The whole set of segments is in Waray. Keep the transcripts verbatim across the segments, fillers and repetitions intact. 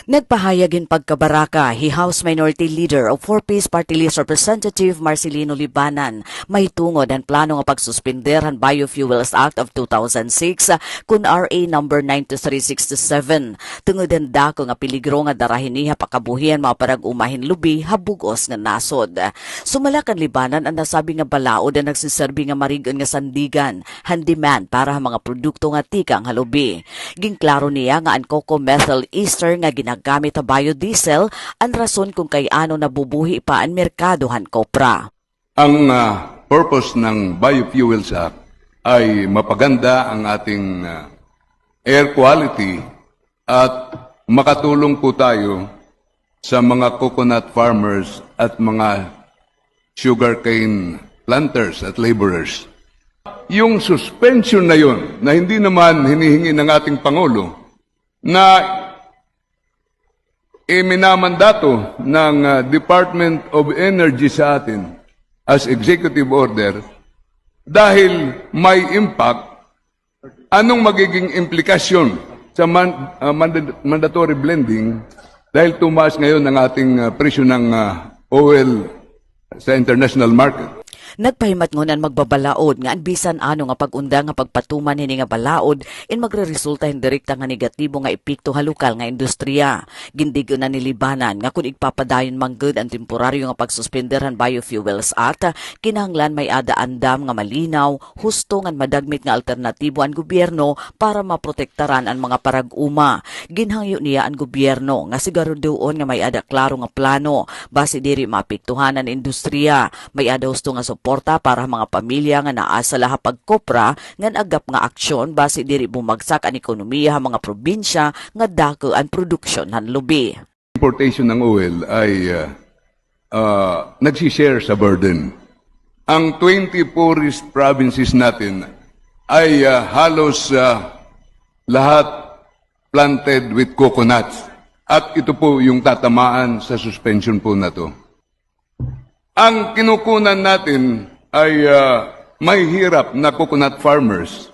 Nagpahayag hin pagkabaraka hi House Minority Leader of Four Ps Party List Representative Marcelino Libanan mahitungod han plano nga pagsuspender han Biofuels Act of two thousand six, kun R A number nine two three six seven, tungod han dako nga peligro nga dara hini ha pakabuhi han mga parag-uma hin lubi ha bug-os nga nasod. Sumala kan Libanan, an nasabi nga balaod an nagsiserbi nga marig-on nga sandigan han demand para ha mga produkto nga tikang ha lubi. Ginklaro niya nga an coco methyl ester nga ginagamit ha biodiesel an rason kon kay ano nabubuhi pa an merkado han kopra. Ang, ah, purpose ng Biofuels Act ay mapaganda ang ating, ah, air quality at makatulong po tayo sa mga coconut farmers at mga sugarcane planters at laborers. Yung suspension na yun, na hindi naman hinihingi ng ating Pangulo, na iminamandato ng, ah, Department of Energy sa atin as executive order dahil may impact. Anong magiging implikasyon sa man-, ah, manda-, mandatory blending dahil tumaas ngayon ang ating, ah, presyo ng, ah, oil sa international market? Nagpahimatngon an magbabalaod nga an bisan ano nga pag-undang nga pagpatuman hini nga balaod in magreresulta hin direkta nga negatibo nga epekto ha lokal nga industriya. Gindig-on na ni Libanan nga kon igpapadayon man gud an temporaryo nga pagsuspender han Biofuels Act, kinahanglan may-ada andam nga malinaw, husto ngan madagmit nga alternatibo an gobyerno para maprotektaran an mga parag-uma. Ginhangyo niya an gobyerno nga siguraduhon nga may-ada klaro nga plano basi diri maapektuhan an industriya. May-ada husto nga suporta para ha mga pamilya nga naa sala ha pagkopra ngan agap nga aksyon basi diri bumagsak an ekonomiya ha mga probinsya nga dako an produksyon han lubi. Importation ng oil ay, ah, ah, nagsishare sa burden. Ang twenty poorest provinces natin ay, ah, halos, ah, lahat planted with coconuts. At ito po yung tatamaan sa suspension po na to. Ang kinukunan natin ay, ah, mahihirap na coconut farmers.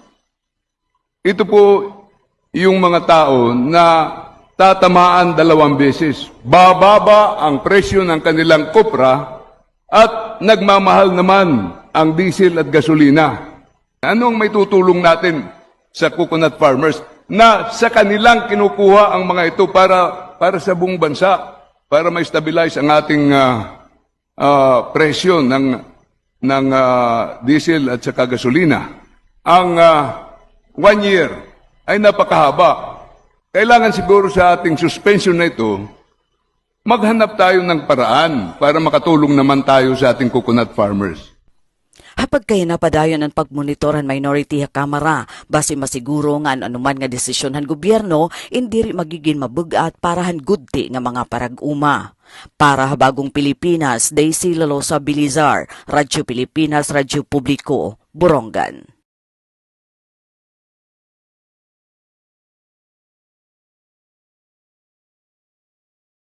Ito po yung mga tao na tatamaan dalawang beses. Bababa ang presyo ng kanilang kopra at nagmamahal naman ang diesel at gasolina. Ano ang maitutulong natin sa coconut farmers na sa kanilang kinukuha ang mga ito para, para sa buong bansa, para ma-stabilize ang ating, ah, ah, presyo ng, ng, ah, diesel at saka gasolina? Ang, ah, one year ay napakahaba. Kailangan siguro sa ating suspension na ito, maghanap tayo ng paraan para makatulong naman tayo sa ating coconut farmers. Ha pagkahinapadayon an pagmonitor han minority ha Kamara, basi masiguro nga an anuman nga desisyon han gobyerno in diri magigin mabug-at para han gudti nga mga parag-uma. Para ha Bagong Pilipinas, Daisy Lalosa Bilizar, Radyo Pilipinas, Radyo Publiko, Borongan.